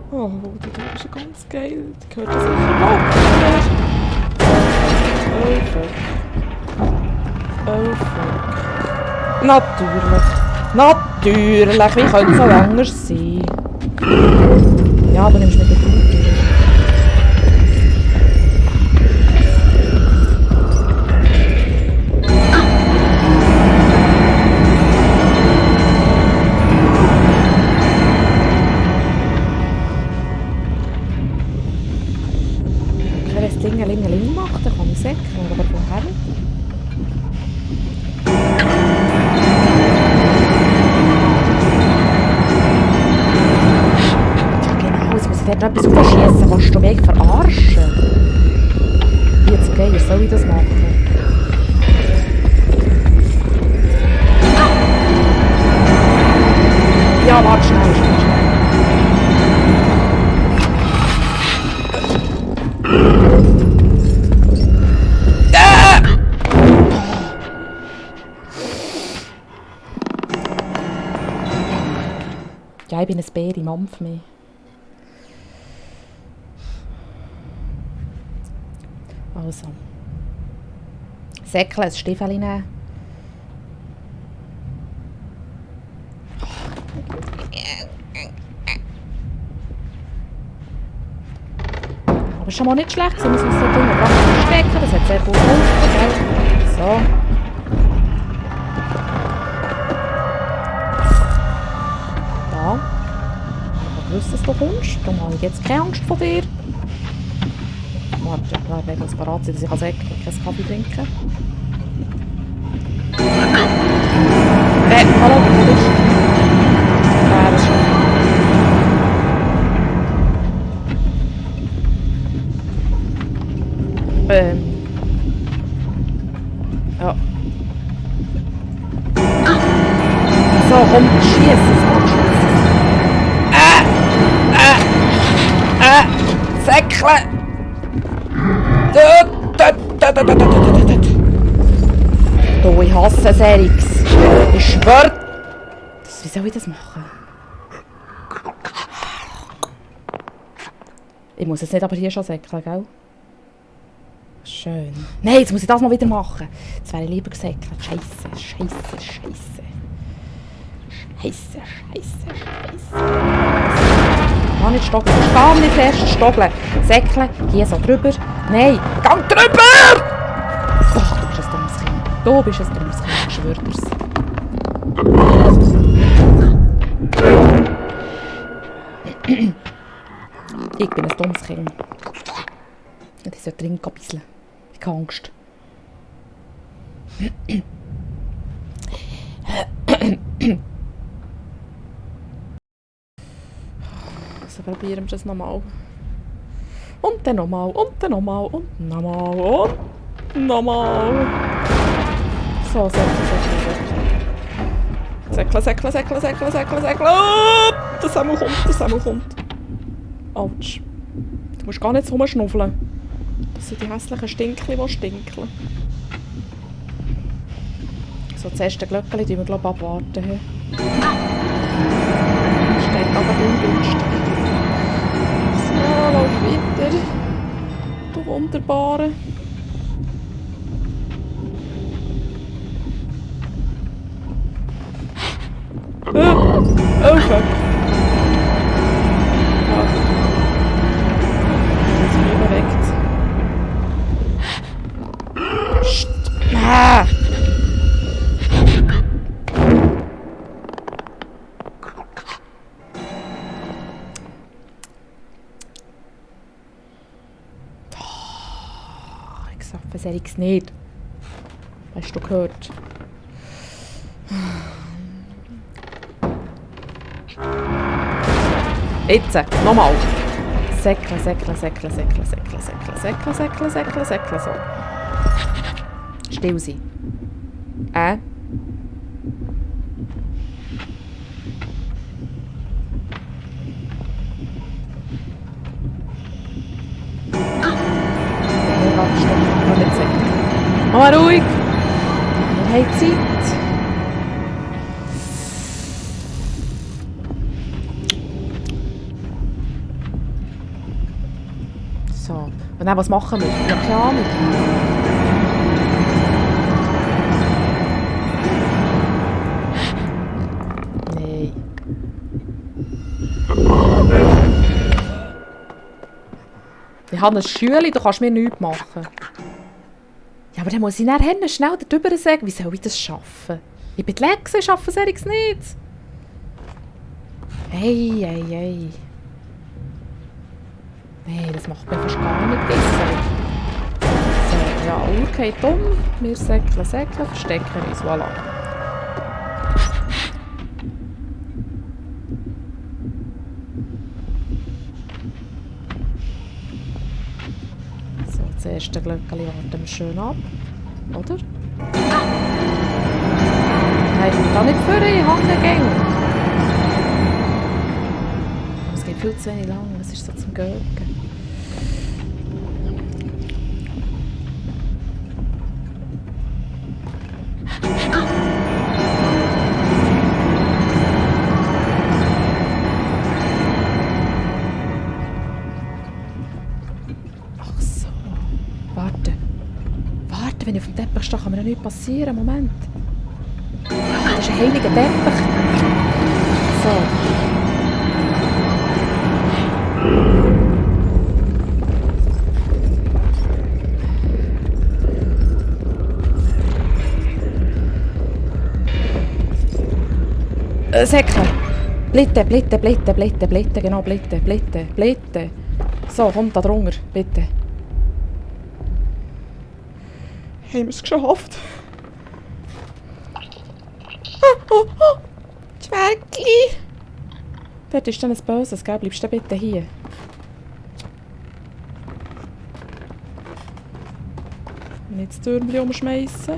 Oh, die Tür ist ja ganz geil. Die gehört das sicher nicht. Oh fuck. Oh fuck. Natürlich. Natürlich. Wie könnte es auch anders sein? Ja, du nimmst mir die Tür. Wenn es Dingelingeling macht, dann kann ich säckeln, aber woher? Ja genau, jetzt muss ich dort noch etwas aufschiessen. Willst du mich verarschen? Wie jetzt geil, soll ich das machen? Ja, warte schnell. Ja, ich bin ein Bär im Mampf mehr. Also. Säckeln, ein Stiefel nehmen. Aber schon mal nicht schlecht, sie müssen uns da drinnen verstecken. Das hat sehr gut geholfen, gell? So. Da. Ich wusste, dass du kommst. Darum habe ich jetzt keine Angst vor dir. Warte, ich bleibe etwas parat sein, dass ich säckeln kann, keinen Kaffee trinken. Hallo, wo bist du? Ja, das ist schon. Ja. So, komm, schieß es an, Säckle! Du, ich hasse Serix. Ich schwör. Wie soll ich das machen? Ich muss jetzt nicht aber hier schon säckeln, gell? Schön. Nein, jetzt muss ich das mal wieder machen. Jetzt wäre ich lieber gesäckelt. Scheisse. Gar nicht stoggeln. Gar nicht erst stoggeln. Säckeln. Hier so drüber. Nein. Gang drüber! Ach, du bist ein dummes Kind. Du bist ein dummes Kind. Ich schwöre dir's. Ich bin ein dummes Kind. Ich sollte dringend ein bisschen. Ich habe Angst. Also probieren wir das nochmal. Und dann nochmal. Und dann nochmal. Und nochmal. Und nochmal. So, säckle. Oh, das Semmel kommt. Autsch. Du musst gar nicht so rumschnuffeln. Das sind die hässlichen Stinkli, die stinkeln. So, das erste Glöckchen tun wir, glaube ich, abwarten. Steht aber ungünstig. So, lauf weiter. Du Wunderbare. Oh fuck. Jetzt bin ich bewegt. Ah! Ich sag, was nicht. Hast du gehört? Jetzt, nochmal. Säckle, so. Still sein. Mach mal ruhig. Wir haben Zeit. Und dann, was machen wir? Ich habe keine Ahnung. Nein. Ich habe ein Schüler, du kannst mir nichts machen. Ja, aber dann muss ich nachher schnell darüber sagen, wie soll ich das schaffen? Ich bin die Lexe, ich schaffe es nicht. Hey. Nein, das macht mir fast gar nicht besser. So, ja, Uhr geht um. Wir säckeln, verstecken uns, voilà. So, das erste Glöckchen warten wir schön ab. Oder? Nein, ich bin da nicht vor, ich habe den Gang. Es geht viel zu wenig lang, es ist so zum Göcken. Ach so. Warte, wenn ich auf dem Teppich stehe, kann mir ja nichts passieren. Moment. Das ist ein heiliger Teppich. So. Säckle. Blitten, genau, Blitten. So, komm da drunter, bitte. Haben wir es geschafft? Oh, Zwergli! Dort ist dann ein Böses, gell? Bleibst du bitte hier? Nicht das Türmchen umschmeißen.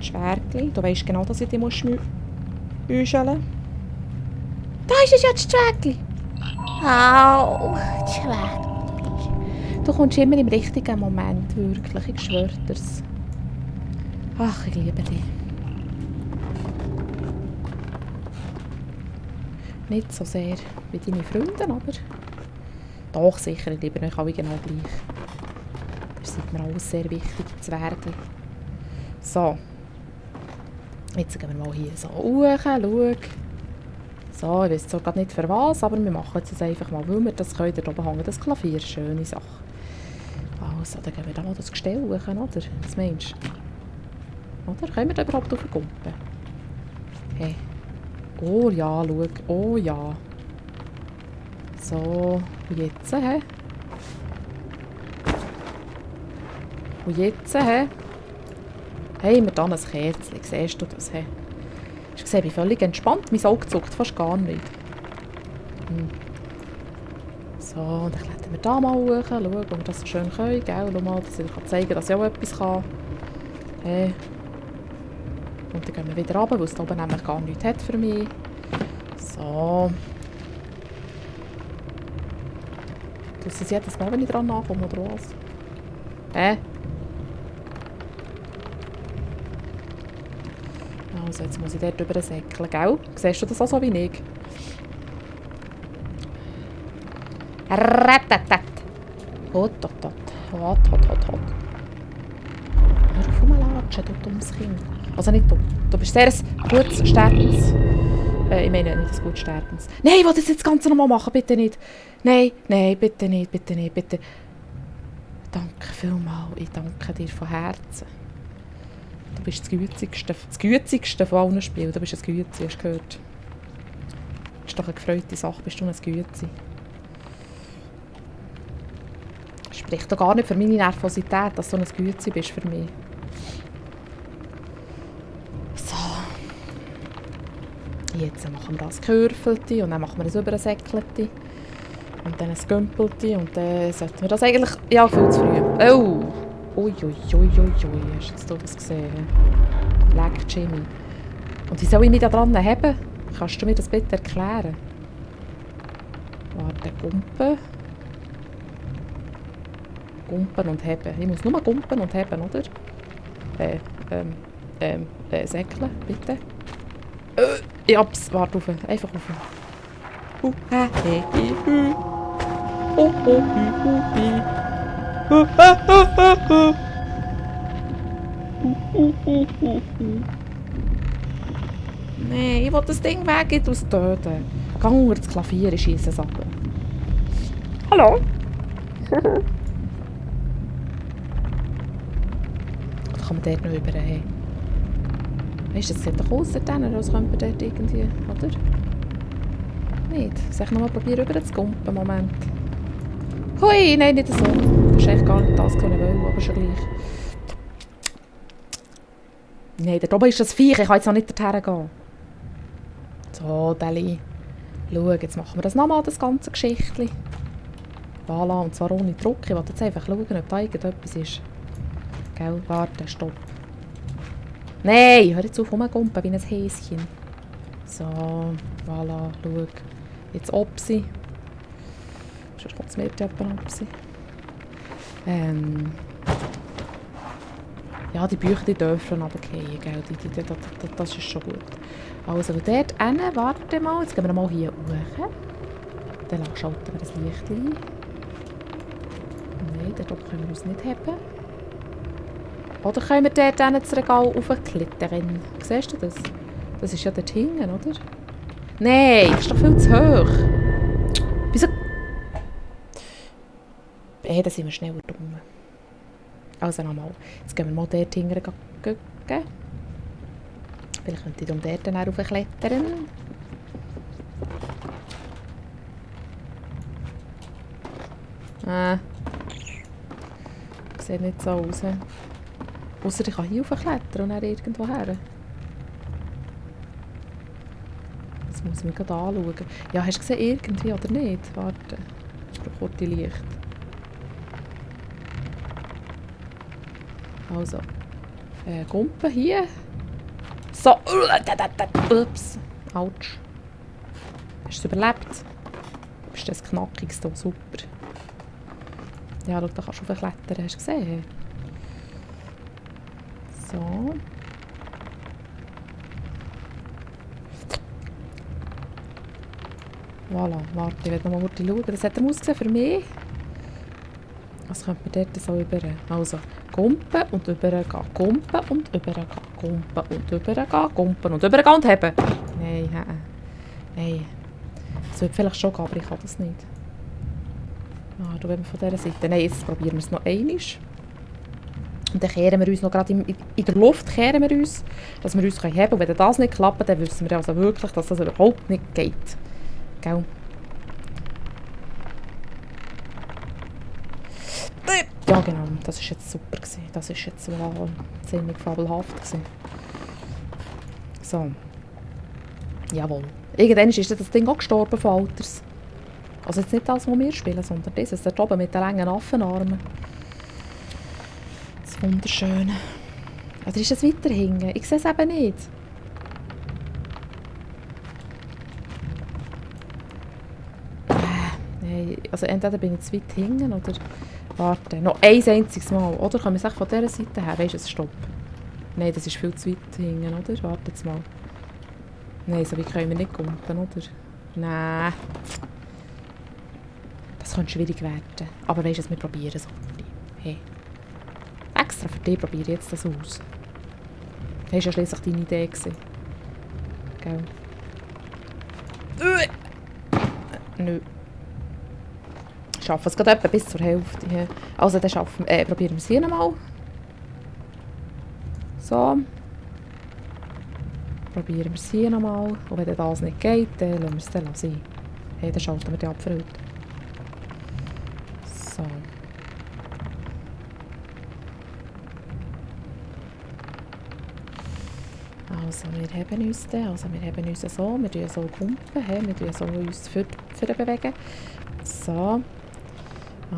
Zwergli, du weisst genau, dass ich dich äuscheln muss. Da ist es ja, das Zwergli. Au, Zwergli. Du kommst immer im richtigen Moment, wirklich, ich schwöre dir's. Ach, ich liebe dich. Nicht so sehr wie deine Freunde, aber doch sicher, ich liebe euch alle genau gleich. Das sind mir alles sehr wichtig, Zwerge. So. Jetzt gehen wir mal hier so hoch, schau. So, ich weiss zwar gerade nicht für was, aber wir machen es jetzt einfach mal, weil wir das können. Da oben hängen das Klavier, schöne Sache. Also, dann gehen wir da mal das Gestell hoch, oder? Was meinst du? Oder? Können wir da überhaupt raufkumpen? Hey. Oh ja, schau. Oh ja. So, und jetzt, hä? Und jetzt, hä? Haben wir dann ein Kerzchen. Siehst du das, hä? Ich sehe, ich bin völlig entspannt. Mein Auge zuckt fast gar nicht. So, und dann klettern wir da mal hoch. Schauen, ob wir das so schön können. Gell? Schau mal, dass ich dir zeigen kann, dass ich auch etwas kann. Hey. Und dann gehen wir wieder runter, weil es da oben nämlich gar nichts hat für mich. So. Tust du es jedes Mal, wenn ich dran ankomme, oder was? Also, jetzt muss ich dort drüber säckeln, gell? Siehst du das auch so wie ich? Ratatat. Hot. Hör auf rumlatschen, du dummes Kind. Also nicht dumm. Du bist sehr ein gutes Sterbens. Ich meine nicht ein gutes Sterbens. Nein, ich will das jetzt das Ganze nochmal machen, bitte nicht. Nein, bitte nicht, bitte. Danke vielmals, ich danke dir von Herzen. Du bist das Gütigste von allen Spielen. Du bist ein Gützi, hast du gehört? Das ist doch eine gefreute Sache, bist du ein Gützi. Spricht doch gar nicht für meine Nervosität, dass du ein Gützi bist für mich. So. Jetzt machen wir das Gehörfelte und dann machen wir das über ein Säcklelte. Und dann ein Gümpelte und dann sollten wir das eigentlich... Ja, viel zu früh. Oh! Ui. Hast du das gesehen? Leck, Jimmy. Und wie soll ich mich da dran haben? Kannst du mir das bitte erklären? Warte, Gumpen und heben. Ich muss nur gumpen und heben, oder? Säckeln, bitte. Ich hab's. Warte auf. Einfach auf. Nee, ich will das Ding weg, ich muss töten. Geh unter das Klavier, ich schiesse es ab. Hallo? Oder kann man dort noch über? Hey. Weißt du, das sieht doch aus, als könnte man dort irgendwie, oder? Nicht? Soll ich nochmal probieren, rüber zu kumpen? Moment. Hui, nein, nicht so. Das ist echt gar nicht das, was ich will, aber schon gleich. Nein, da oben ist das Viech, ich kann jetzt noch nicht dorthin gehen. So, Deli. Schau, jetzt machen wir das nochmal, das ganze Geschichtchen. Voilà, und zwar ohne Druck. Ich will jetzt einfach schauen, ob da irgendetwas ist. Gell, warte, stopp. Nein, hör jetzt auf rumgumpen wie ein Häschen. So, voilà, schau. Jetzt Opsi. Sonst kommt es mir jemand Opsi. Ja, die Bücher die dürfen runterfallen, gell? Das ist schon gut. Also, dort hin, warte mal. Jetzt gehen wir mal hier hoch. Dann schalten wir das Licht ein. Nein, dort können wir uns nicht haben. Oder können wir dort hin das Regal raufklettern? Siehst du das? Das ist ja dort hinten, oder? Nein, das ist doch viel zu hoch. Wieso? Da sind wir schneller dumm. Also nochmal. Jetzt gehen wir mal dort hinten gucken. Vielleicht könnte ich dort dann auch raufklettern. Sieht nicht so aus. Ausser ich kann hier raufklettern und dann irgendwo her. Das muss ich mir gerade anschauen. Ja, hast du gesehen irgendwie oder nicht? Warte. Ich brauche kurz die Licht. Also. Gumpen hier. So. Ups. Autsch. Hast du es überlebt? Ist das Knackigste? Super. Ja, schau, da kannst du raufklettern. Hast du gesehen? So. Voilà, warte, ich will noch mal kurz schauen. Das hat er ausgesehen für mich. Was könnte man dort so über? Also, Gumpen und übergehen. Gumpen und übergehen. Gumpen und übergehen. Gumpen und übergehen und heben. Nein, nein. Das wird vielleicht schon gehen, aber ich kann das nicht. Ah, du willst von dieser Seite. Nein, jetzt probieren wir es noch einmal. Und dann kehren wir uns noch gerade in der Luft, kehren wir uns, dass wir uns heben können. Und wenn das nicht klappt, dann wissen wir also wirklich, dass das überhaupt nicht geht. Gell? Ja genau, das war jetzt super gewesen. Das war jetzt ziemlich fabelhaft gewesen. So. Jawohl. Irgendwann ist das Ding auch gestorben von Alters. Also jetzt nicht das, was wir spielen, sondern dieses dort oben mit den langen Affenarmen. Das ist wunderschön. Oder ist es weiter hinten? Ich sehe es eben nicht. Nein, also entweder bin ich zu weit hinten oder... Warte, noch ein einziges Mal. Oder können wir es von dieser Seite her? Weisst du, stopp. Nein, das ist viel zu weit hinten, oder? Warte jetzt mal. Nein, so wie können wir nicht kumpen, oder? Nein. Das könnte schwierig werden. Aber weisst du, wir probieren es. Hey. Extra für dich probiere ich jetzt das aus. Das war ja schliesslich deine Idee. Gell? Nö. Ich schaffe es gerade etwa bis zur Hälfte. Also dann probieren wir es hier nochmal. So. Probieren wir es hier nochmal. Und wenn das nicht geht, dann lassen wir es dann sein. Hey, dann schalten wir die ab für heute. So. Also wir haben uns dann, so, wir tun so kumpen, wir tun so uns für bewegen. So.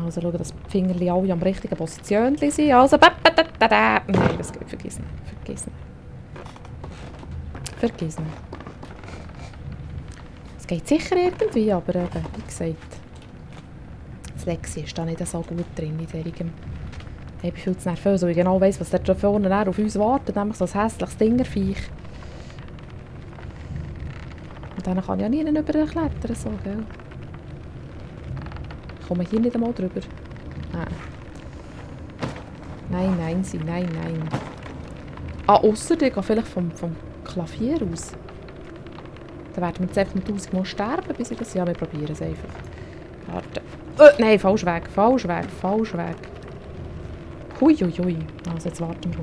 Also schauen, dass die Finger alle am richtigen Position sind. Also, nein, das geht, vergiss nicht. Es geht sicher irgendwie, aber eben, wie gesagt, das Lexi ist da nicht so gut drin in diesem. Ich bin viel zu nervös, weil ich genau weiss, was da vorne auf uns wartet, nämlich so ein hässliches Dingerviech. dann kann ich ja nie überklettern, so, gell? Komme ich hier nicht einmal drüber? Nein. Nein. Ah, ausser ich gehe vielleicht vom Klavier aus. Dann werden wir jetzt einfach mit 1000 Mal sterben, bis ich das... Ja, wir probieren es einfach. Warte. Nein, falsch Weg. Hui. Also jetzt warten wir.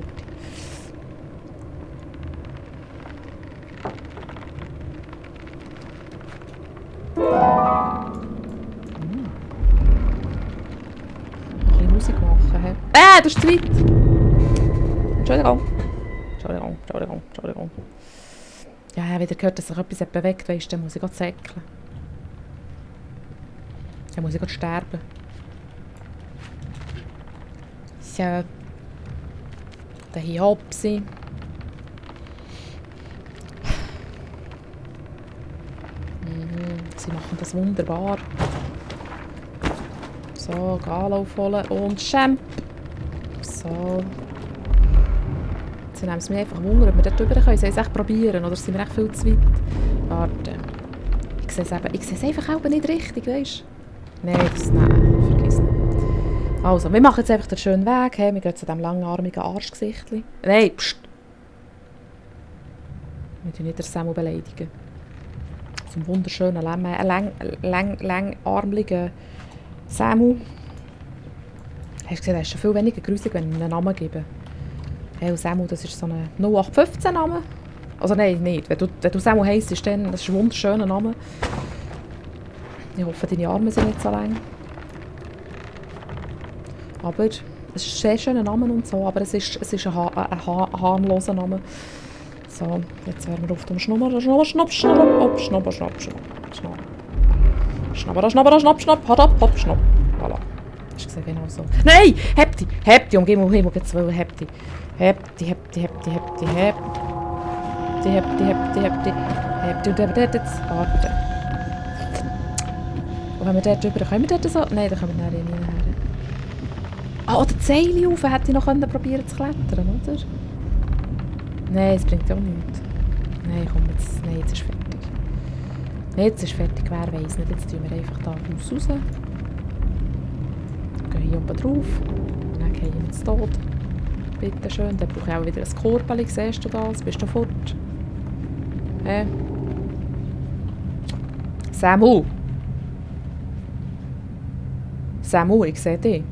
Ein bisschen Musik machen, hä? Das ist zu weit! Entschuldigung. Ja, ich habe wieder gehört, dass sich etwas bewegt, weisst du, dann muss ich gerade säckeln. Dann muss ich gerade sterben. So. Der Hiopsi. Sie machen das wunderbar. So, Anlauf holen und Champ. So. Jetzt nehmen sie mich einfach Wunder, ob wir dort rüber können. Sollen sie es echt probieren oder sind wir echt viel zu weit? Warte. Ich sehe es einfach auch nicht richtig, weißt du? Nein, vergiss nicht. Also, wir machen jetzt einfach den schönen Weg. Hey, wir gehen zu diesem langarmigen Arschgesichtchen. Nein, pst! Wir dürfen nicht den Samu beleidigen. So einen wunderschönen, langarmligen Samu. Hast du gesehen, er ist schon viel weniger gruselig, wenn ich ihm einen Namen gebe. Hey, und Samu, das ist so ein 0815-Name. Also nein, nicht. Wenn du Samu heisst, dann das ist ein wunderschöner Name. Ich hoffe, deine Arme sind nicht so lang. Aber es ist ein sehr schöner Name und so, aber es ist ein harmloser Name. So, jetzt werden wir auf dem Schnupper, schnapp, hat ab, hopp, schnapp. Voilà. Hast du gesehen, genau so. Nein! Heb die, um Himmel geht's wollen, heb die. Heb die. Und wenn wir dort jetzt, warte. Und wenn wir dort drüber, können wir dort so? Nein, da können wir nicht her. Ah, oder die Seile rauf, hätte ich noch probieren zu klettern, oder? Nein, es bringt ja auch nichts. Nein, komm, jetzt ist fertig. Jetzt ist fertig, wer weiss nicht. Jetzt tun wir einfach da raus. Gehen hier oben drauf. Und dann gehen wir ins Tod. Bitte schön. Dann brauche ich auch wieder ein Korpeli. Siehst du das? Bist du fort? Samu, ich sehe dich.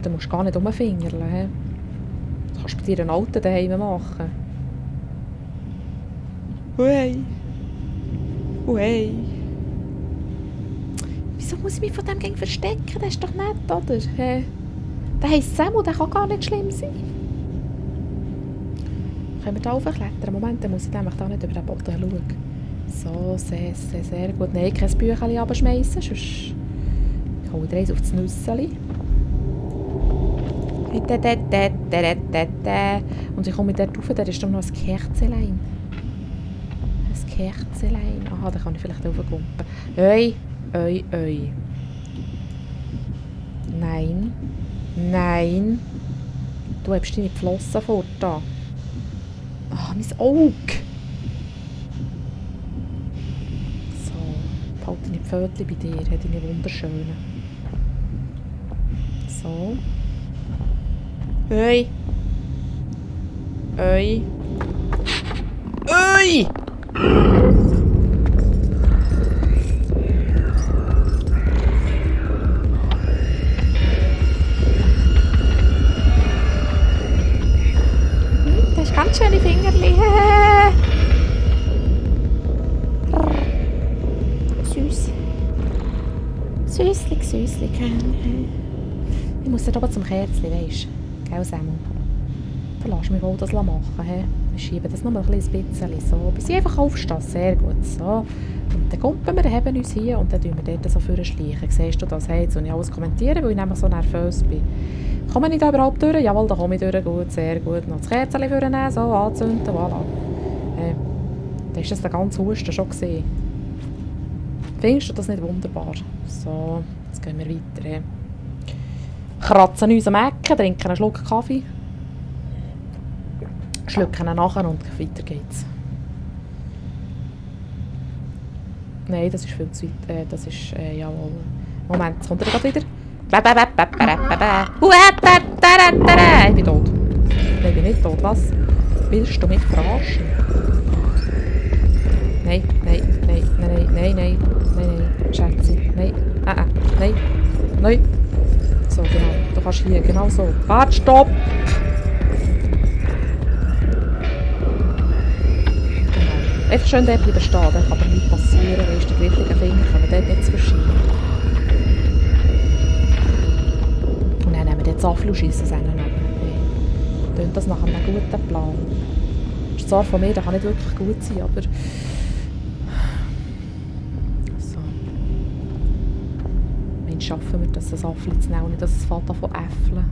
Du musst gar nicht rumfingerle. Das kannst du bei dir einen Alten daheim machen. Hey. Wieso muss ich mich von dem gegen verstecken? Das ist doch nett, oder? Hey. Der heisst Samu, der kann gar nicht schlimm sein. Können wir da raufklettern? Moment, dann muss ich nämlich da nicht über den Boden schauen. So, sehr gut. Nein, kein Büchlein runterschmeissen, sonst... Ich hole dir eins auf das Nüsseli. Und ich komme dort rauf, da ist doch noch ein Kerzelein. Aha, da kann ich vielleicht raufkumpen. Oi. Nein. Du hebst deine Flossen fort da. Ah, mein Auge. So, behalte deine Pfötchen bei dir, deine wunderschönen. So. Oi. Das ist ganz schöne Fingerli. Süß. Süßlich. Ich muss da oben zum Kerzchen, weisst du? Gell, Samu? Dann lass mich wohl das machen. He? Wir schieben das noch mal ein bisschen, so, bis ich einfach aufstehe. Sehr gut. So. Und dann kumpen wir, heben uns hier und dann schleichen wir dort so vorschleichen. Siehst du das? Hey, jetzt soll ich alles kommentieren, weil ich nämlich so nervös bin. Komme ich da überhaupt durch? Jawohl, da komme ich durch. Gut, sehr gut. Noch das Kerzchen vornehmen, so anzünden, voilà. Da ist das der ganze Husten schon gesehen. Findest du das nicht wunderbar? So, jetzt gehen wir weiter. He? Kratzen uns am Ecken, trinken einen Schluck Kaffee. Schlucken ihn nachher und weiter geht's. Nein, das ist viel zu weit. Das ist, jawohl. Moment, jetzt kommt er gerade wieder. Ich bin tot. Nein, ich bin nicht tot. Was? Willst du mich verarschen? Nein, nein, nein, nein, nein, nein, nein, Schätze. Nein, nein, nein. So, genau. Du kannst hier, genau so. Warte, stopp! Genau. Einfach schön dort bleiben stehen, dann kann dir nichts passieren, weil die griffligen Finger können dort nicht zwischen. Und dann nehmen wir jetzt Apfel und schiessen es ihnen ab. Tönt das nach einem guten Plan. Das ist zwar von mir, der kann nicht wirklich gut sein, aber... So. Mensch, schaffen wir das Apfel zu nehmen, nicht, dass es fällt von Äpfeln.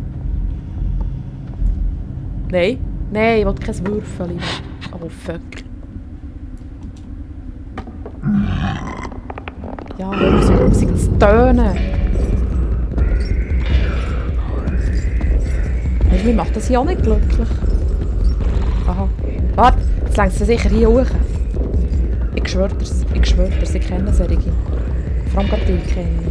Nein, nein, ich will kein Würfel. Oh, fuck. Ja, hör auf so Musik zu tönen. Mir macht das hier auch nicht glücklich. Aha. Warte, jetzt längt sie sicher hier hoch. Ich schwöre dir's, ich kenne solche. Vor allem gerade die kenne ich.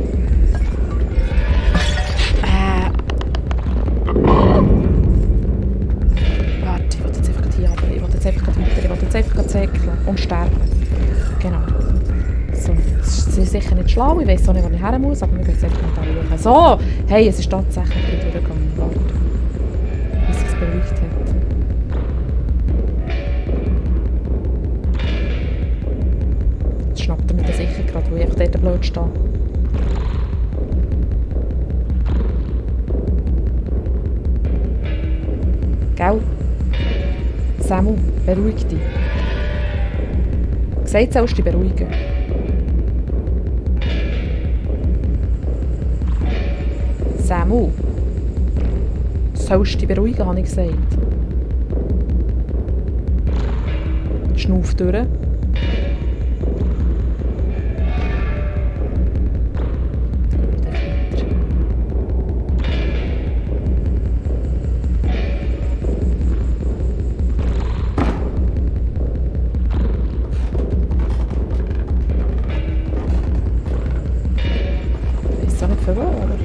Warte, ich will jetzt einfach hier runter. Ich will jetzt einfach weiter. Ich will jetzt einfach zäckeln und sterben. Genau. So, sie ist sicher nicht schlau. Ich weiss auch nicht, wo ich her muss, aber wir gehen jetzt einfach mal da hoch. So! Hey, es ist tatsächlich wieder durchgegangen. Warte. Bis es beruhigt hat. Jetzt schnappt er mich sicher gerade, wo ich einfach dort blöd stehe. Gell? Samu, beruhig dich. Gesagt, sollst du dich beruhigen. Samu. Sollst du dich beruhigen, habe ich gesagt. Schnauf durch. Ist doch nicht für wahr, oder?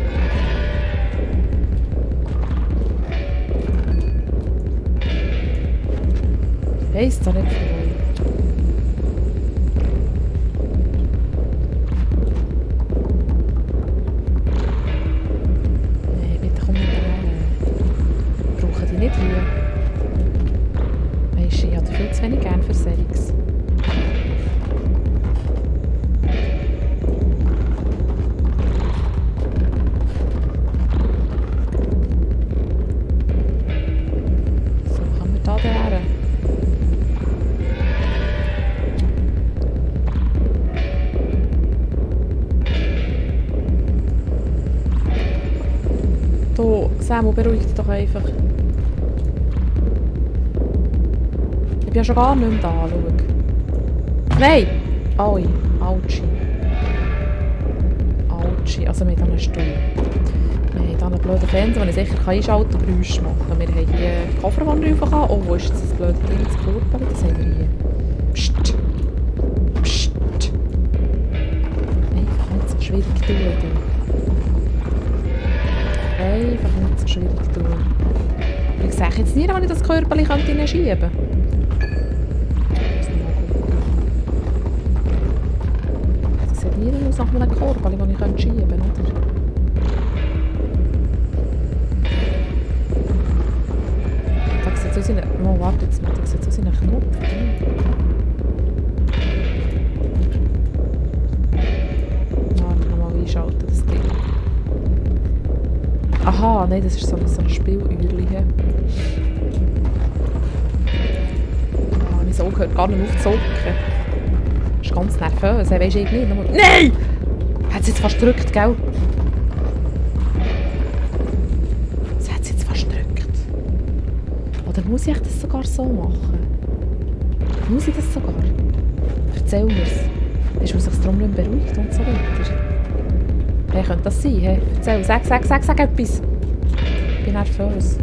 Weiss doch nicht für wahr. Nein, bitte komm nicht her. Ich brauche dich nicht hier. Weisst du, ich habe viel zu wenig gern für solches. So, kommen wir da her? Du, Samu, beruhig dich doch einfach. Ich bin ja schon gar nicht mehr da, schau. Nein! Aui, Autschi. Autschi, also mit einem Stuhl. Wir haben hier einen blöden Fernseher, den ich sicher einschalten und Geräusche machen. Wir haben hier einen Koffer, den man rauf kann. Oh, wo ist jetzt das blöde Ding, das Kurpeli? Das haben wir hier. Psst. Psst. Einfach nicht so schwierig tun. Einfach nicht so schwierig tun. Aber ich sehe jetzt nie, wenn ich das Körperchen reinschieben könnte. Das sieht nie aus nach einem Körperchen, das ich schieben könnte, oder? Da sieht es aus wie ein... Oh, warte jetzt mal, da sieht es aus wie ein Knopf. Warte, nochmal einschalten, das Ding. Aha, nein, das ist so ein Spielührchen. Ah, mein Auge hört gar nicht auf zu zucken. Das ist ganz nervös, weisst du irgendwie nicht. Nein! Hat es jetzt fast gedrückt, gell? Das hat es jetzt fast gedrückt. Oder muss ich das sogar so machen? Muss ich das sogar? Erzähl mir's. Ist, weil sich darum nicht mehr beruhigt und so weiter. Hey, könnte das sein? Hey, erzähl, sag etwas. Ich bin nervös.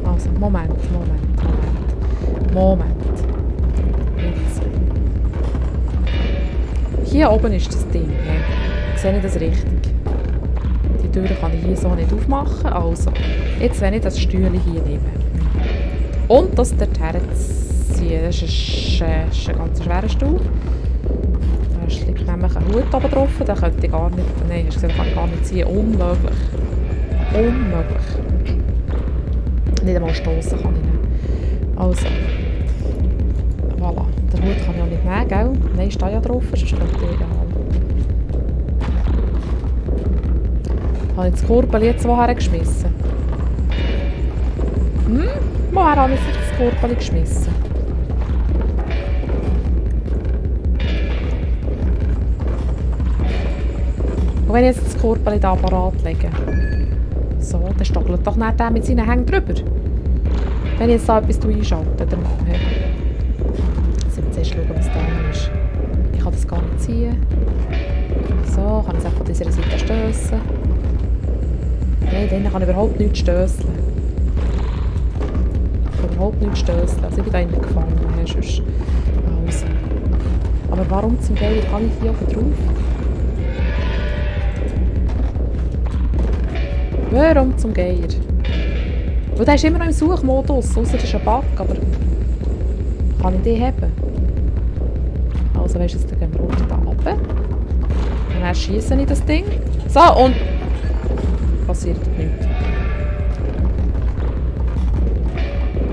Also, Moment. Hier oben ist das Ding. Sehe ich das richtig? Die Tür kann ich hier so nicht aufmachen. Also, jetzt wenn ich das Stühle hier nehme. Und das dorthin ziehen. Das ist ein ganz schwerer Stuhl. Da liegt nämlich ein Hut oben drauf. Den könnte ich gar nicht... Nein, hast du gesagt, den kann ich gar nicht ziehen. Unmöglich. Unmöglich. Nicht einmal stossen kann ich nicht. Also. Voilà. Den Hut kann ich auch nicht nehmen, gell? Nein, steht ja drauf. Sonst könnte ich... Habe ich das Kurbel jetzt woher geschmissen? Woher habe ich das Kurbel geschmissen? Und wenn ich jetzt das Kurbel in den Apparat lege, so, dann stockelt doch nicht der mit seinen Hängen drüber. Wenn ich jetzt da etwas einschalte, dann jetzt müssen wir zuerst schauen, was da ist. Ich kann das gar nicht ziehen. So, kann ich es auch von dieser Seite stössen. Nein, dann kann ich überhaupt nichts stösseln. Ich kann überhaupt nichts stösseln. Also ich bin da innen gefangen. Sonst. Also. Aber warum zum Geier kann ich hier oben drauf? Warum zum Geier? Weil der ist immer noch im Suchmodus, außer das ist ein Bug, aber kann ich den haben? Also weißt du, dann gehen wir runter da runter. Und dann schieße ich das Ding. So, und passiert nichts.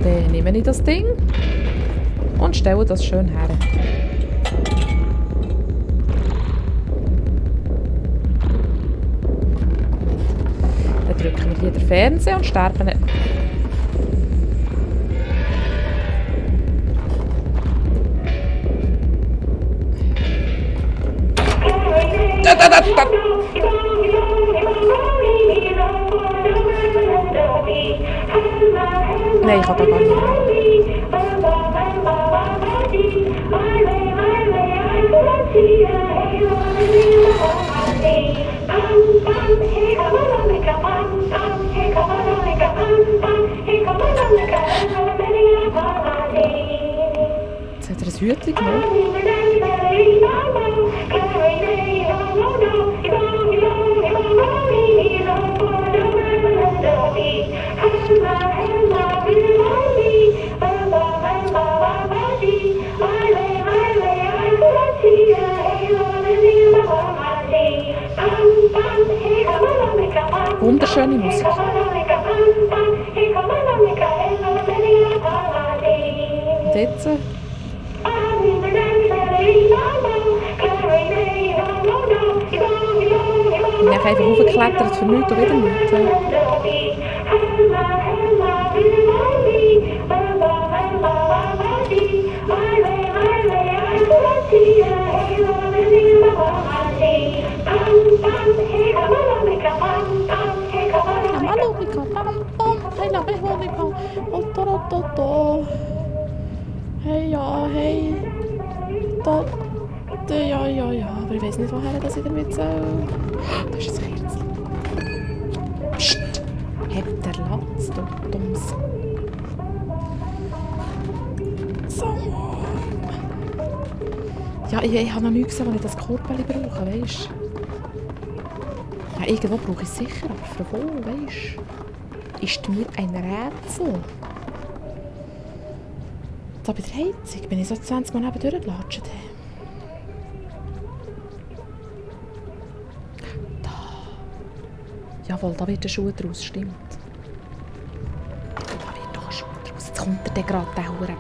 Dann nehme ich das Ding und stelle das schön her. Dann drücken wir hier den Fernseher und sterben nicht. Nein, ich kann da gar nicht mehr. Jetzt hat er ein Hütchen genommen. Wunderschöne Musik. Und jetzt? Bin ich einfach hochgeklettert für nichts und wieder nichts. Hey, ja, hey. Ja. Aber ich weiss nicht, woher das ich damit soll. Das ist ein Kerzchen. Psst! Heb der Latz, du Dumms. So. Ja, ich habe noch nichts gesehen, wenn ich das Kurbel brauche, weisst du? Ja, irgendwo brauche ich es sicher, aber für wo, weisst du? Ist mir ein Rätsel. Da bei der Heizung bin ich so 20 Mal neben durchgelatscht. Da. Jawohl, da wird ein Schuh draus, stimmt. Da wird doch ein Schuh draus. Jetzt kommt der gerade, der Hure.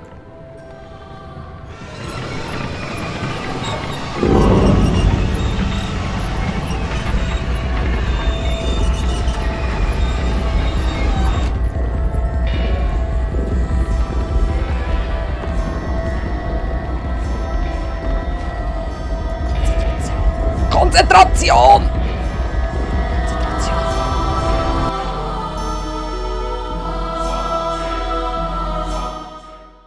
Konzentration!